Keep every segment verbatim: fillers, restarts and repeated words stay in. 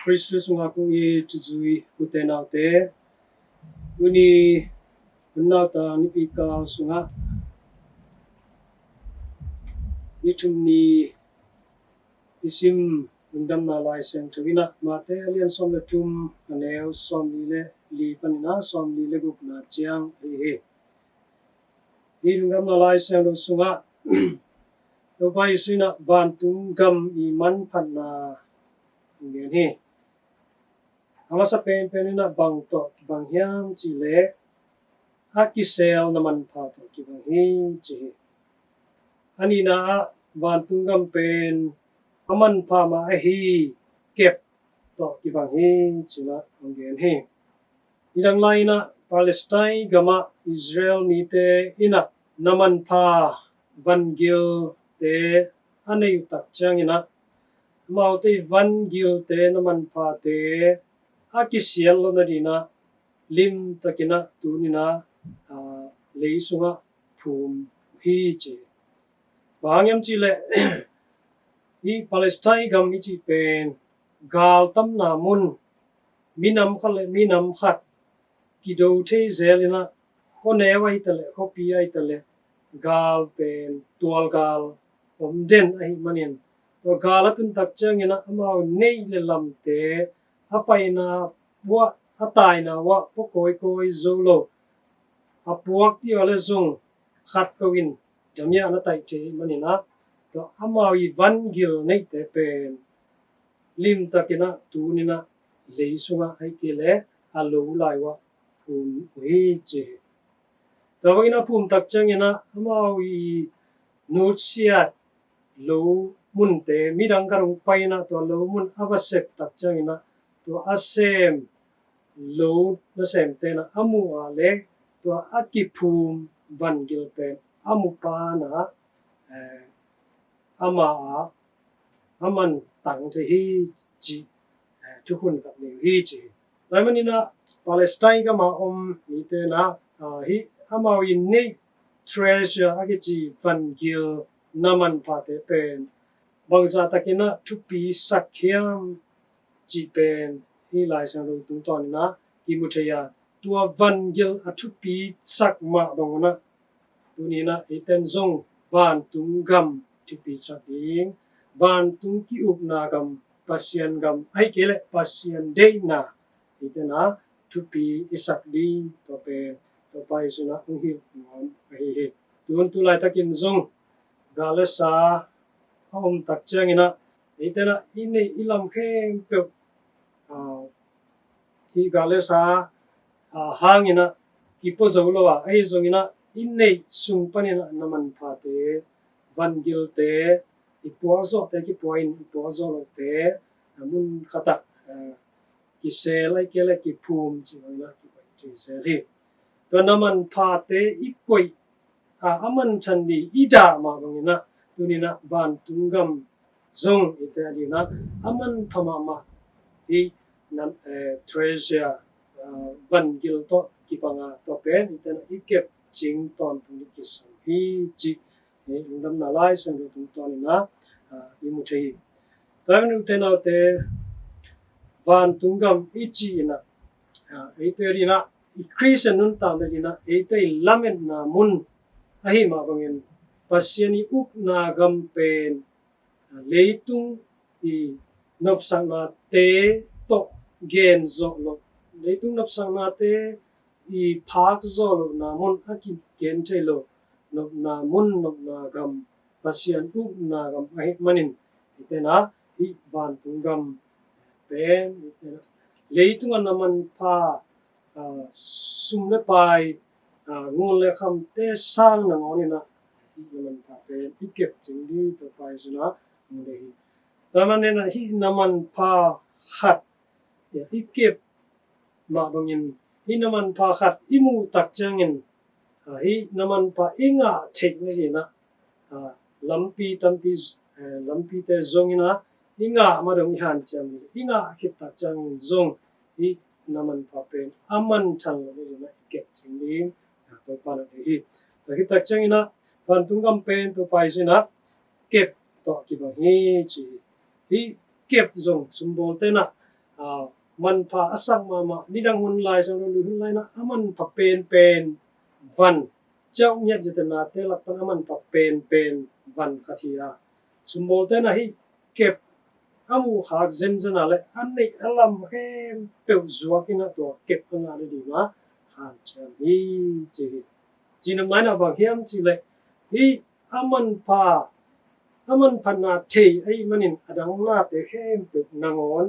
Khrist sungah kong it zui ute naute, tuni hun nauta nipi kal sungah ni thum ni i sim Lungdamna Lai Siangtho in ah Mate a lian sawm le thum, a neu sawmli le li panin ah sawmli le gukna ciang ahi hi. Hih Lungdamna Lai Siangtho sungah Topa Jesu in ah vantung gam i manphatna hong gen hi. A masa penpen in ah bang tawh kibang hiam cih leh a kisel na manpha tawh kibang hi ci hi. A nihna ah vantung gam pen a manpha mah ahi kep tawh kibang hi ci-in ah hong gen hi. Nidang lai-in ah Palestine gamah Israel mite in ah na manpha vangilte a nei uh tak ciangin ah amaute i vangilte na manphate a kisiat loh nadingin ah limtakin ah tuni-in ah, aa, lei sungah phum hi ci. Bang hang hiam cih leh hih Palestine gam i cih pen gal tamna mun, minam khat le minam khat kido thei zel in ah, khuaneu ahi ta leh khuapi ahi ta leh gal pen tualgal om den ahih manin, tua gal a tun tak ciangin ah amau neih le lamte a paina uah, a taina uah pua kawikawi zo lo, a puak ding uh leh zong khat ko in damiah na taih thei ahih manin ah, tua amau i vangil neihte pen limtakin ah tuni-in ah lei sungah ahih kei leh a lo lai uah phum uh hi ci hi. Tua bangin a phum tak ciangin ah amau i nutsiat lo munte midang khat hong pai in ah tua lo mun a va sep tak ciangin ah tua a sem lo nasemte in ah a muh ah leh tua a kiphum vangil pen a mu pan ah, eh, ama ah a man tang thei hi cih, eh, thukhun khat nei uh hi ci hi. Tua ahih manin ah Palestine gam a om mite in ah, ah, hih amau i neih treasure a kici vangil na manphate pen bangzah takin ah thupi sak hiam cih pen hih Lai Siangtho tungtawnin ah kimu thei a, tua vangil a thupi sak mah bang un ah tuni-in ah eite'n zong vantung gam thupi sak ding, vantung ki-ukna gam, Pasian gam ahih kei leh Pasian deihna eite'n ah thupi i sak ding, tua pen Topa Jesu in ah hong hilh nuam ahi hi. Tun tu laitakin zong gal le sa a om tak ciangin ah eite'n ah i neih i lam khempeuh, ah, hih gal le sa, ah, hangin ah kipua zo lo a, ahi zongin ah i neih sung panin ah na manphate, vangilte, i puak zawhte kipua in, i puak zawh lohte, ah, mun khat ah, ah, kisel ahih kei leh kiphum cih bangin ah kibaih thei zel hi. Tua na manphate i koih a, a manthan ding i dah mah bangin ah tuni-in ah vantung gam zong eite adingin ah a manpha mahmah hih na, eh, treasure, ah, vangil tawh kibang a, tua pen eite'n ah i kep cing tawntung ding kisam hi cih, eh, Lungdamna Lai Siangtho tungtawnin ah, ah, i mu thei hi. Tua ahih manin ute naute, vantung gam i cih in ah, ah, eite adingin ah i Khristian nuntakna dingin ah eite i lametna mun ahih mah bangin Pasian i ukna gam pen, ah, leitung i nopsaknate tawh gen zawh loh, leitung nopsaknate i phak zawh lohna mun, a kigen thei lo nopna mun, nopna gam, Pasian ukna gam ahih manin eite'n ah hih vantung gam pen eite'n ah leitung a na manpha, ah, sum le pai, ah, ngun le khamte sang nangawnin ah hih na manpha pen i kep cing ding Topa Jesu in ah hong deih hi. Tua ahih manin ah hih na manpha khat i kep mah bangin hih na manpha khat i muh tak ciangin, ah, hih na manpha i ngah theih nadingin ah, ah, lampi tampi, eh, lampite zongin ah i ngah mah dong i hanciam ding, i ngah khit tak ciangin zong hih na manpha pen a manthan loh nadingin ah i kep cing ding, ah, Topa in ah deih hi. Tua khit tak ciangin ah vantung gam pen Topa Jesu in ah kep tawh kibang hi ci hi. Hih kep zong sumbawlte'n ah a, manpha a sak mahmah, nidang hun lai, sang lui hun lai na a manpha penpen van, ciauh ngiat jatena te lak pan a manpha penpen van khat hi a, sumbawlte na hih kep a muh khak zenzen a le a neih a lam khempeuh zuak in a tua kep a ngah nading a hanciam hi ci hi. Cinam nai na bang hiam ci le hih a manpha, a manphatna thei ahih manin a dang nate khempeuh nangawn,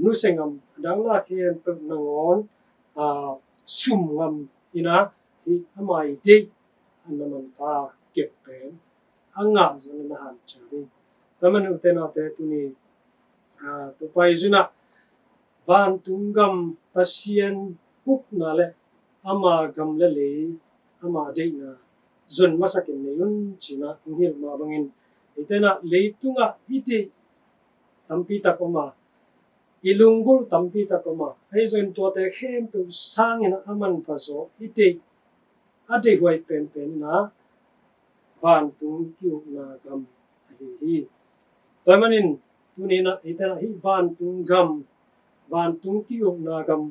nuse ngam a dang na khempeuh nangawn, a, sum ngam in a hih ama i deih a na manpha kep pen a ngah zong na hanciam hi. Tua man ute naute tuni, a, Topa Jesu in a vantung gam Pasian ukna le ama gam le lei ama deihna zon masakin nei un ci-in a hong hilh mah bangin eite na leitungah i deih tampi tak om a, i lunggulh tampi tak om a, ahi zongin tuate khempeuh sangin a manpha zaw i deih, a deihhuai penpen in a vantung ki-ukna gam ahi hi. Tua ahih manin tuni in a eite na hih vantung gam, vantung ki-ukna gam,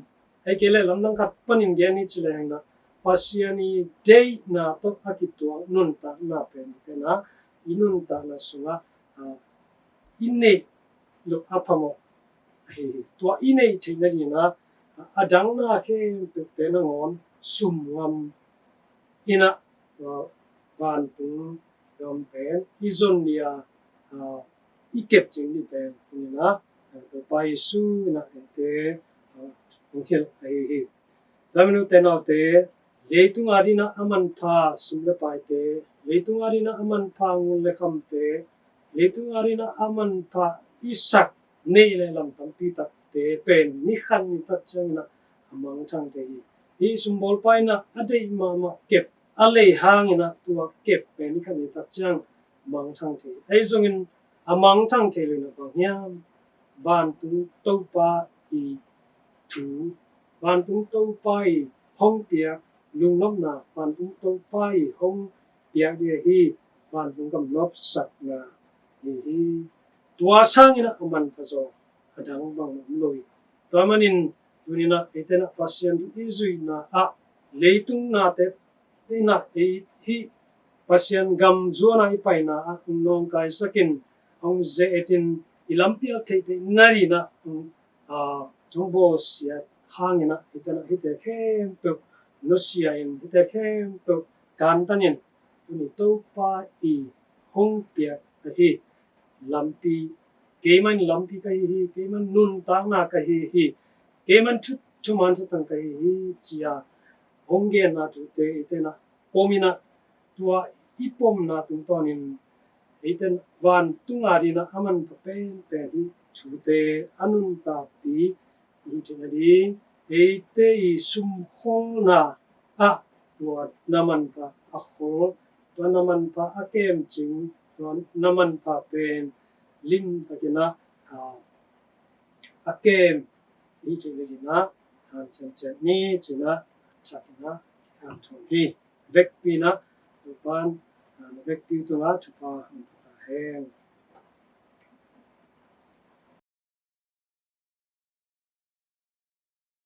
ahih kei leh lamdang khat panin gen ni ci leng na Pasian i deihna tawh a kituak nuntakna pen eite na i nuntakna sungah, a, i neih loh a phamawh ahi hi. Tua i neih theih nading a, a dang na khempeuhte nangawn sum ngam in a, a, vantung gam pen i zon ding a, a, i kep cing ding pen tuni in a, a, Topa Jesu in a eite, a, hong hilh ahi hi. Tua man ute naute, leitung adingin a manpha sum le paite, leitung adingin a manpha ngul le khamte, leitung adingin a manpha i sak neih le lam tampi takte pen ni khat ni tak ciangin a mangthang thei hi. Hih sumbawlpa in a deih mahmah kep a lei hangin a tua kep pen ni khat ni tak ciang mangthang thei. Ahi zongin a mangthang thei lo in a bang hiam? Vantung Topa i thu, vantung Topa i hong piak lungnopna, vantung Topa i hong piak ding ahi vantung gam nopsakna hi hi. Tua sangin a manpha zaw a dang bang om lo hi. Tua manin tuni in a eite na Pasian thu i zuihna ah leitung nate in a ei hih Pasian gam zuan a i paina ah hong nawngkaisakin, hong ze-etin, i lampi a theihtheih nading a hong, a, hong bawlsiat hangin a eite na hihte khempeuh nusia in, hihte khempeuh kantanin, tuni Topa i hong piak ahi lampi, keimah in lampi ka hi hi, keimah in nuntakna ka hi hi, keimah in thu, thuman thutang ka hi hi ci-a hong genna thute eite na pom in a, tua i pomna tungtawnin eite na vantung adingin a manpha penpen hih thute a nuntakpih i hih theih nading, eite i sumkholna ah tua na manpha a khol, tua na manpha a kemcing, tua na manpha pen limtakin a, a, a kem i hih theih nading a hanciam ciat ni ci-in a, a, thak in a, a, thuam hi. Vekpi in a, Topa'n, a, na vekpi tungah thupha hong pia ta hen.